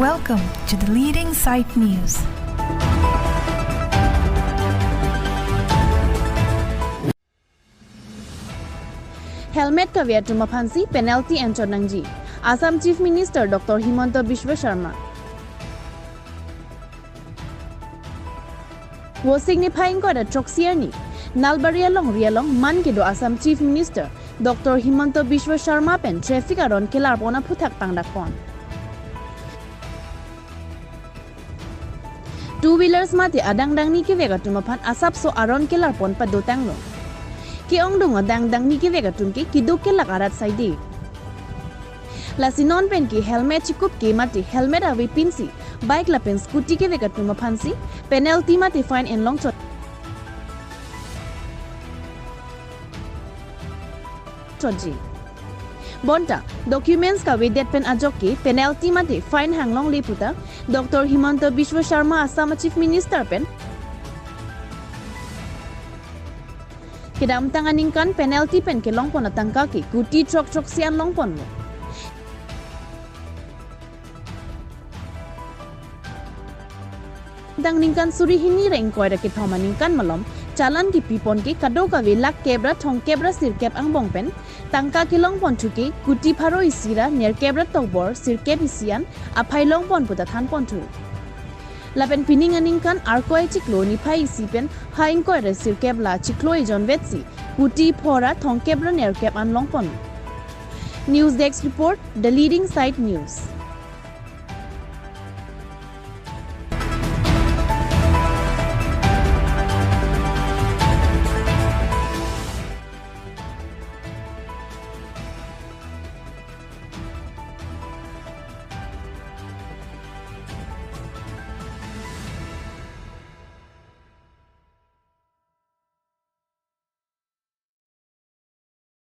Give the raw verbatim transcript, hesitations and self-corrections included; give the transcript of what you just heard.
Welcome to the leading site news. Helmet kave atum aphansi penalty enchot nangji, Assam Chief Minister Doctor Himanta Biswa Sarma. Vosik niphai ingkoi ra throksi arni, Nalbari alongri along man kedo Assam Chief Minister Doctor Himanta Biswa Sarma pen traffic aron kelarpon aphuthak pangdakpon. Two wheelers mate adang dangni kevek atum aphan asapso aron kelarpon padotanglo. Ke-ongdung adang dangni kevek atum ke keduk kelak arat saide. Lasi non pen ke helmet chikup ke mate helmet avepinsi bike lapen scooty kevek atum aphansi penalty mate fine enlong chot chotji. Bonta documents kavedet pen ajok ke penalty mate fine hanglongle puta Doctor Himanta Biswa Sarma, Assam Chief Minister pen kedamtang aningkan penalty pen kelongpon atangka ke kuti throk throksi an longponlo. Dang ningkan suri hini ra ingkoi ra kethom aningkan malom challan kepipon ke kadokave lakh kep ra thomkep ra sirkep angbong pen tangka kelongponthu ke kuti pharo isi ra nerkep ra tokbor sirkep isi an aphai longpon puta thanponthu. Lapen pining aningkan Arkoi achiklo niphai isi pen ha ingkoi ra sirkep la chiklo ejon vetsi kuti pho ra thomkep ra nerkep an longpon. News Desk Report, The Leading Site News.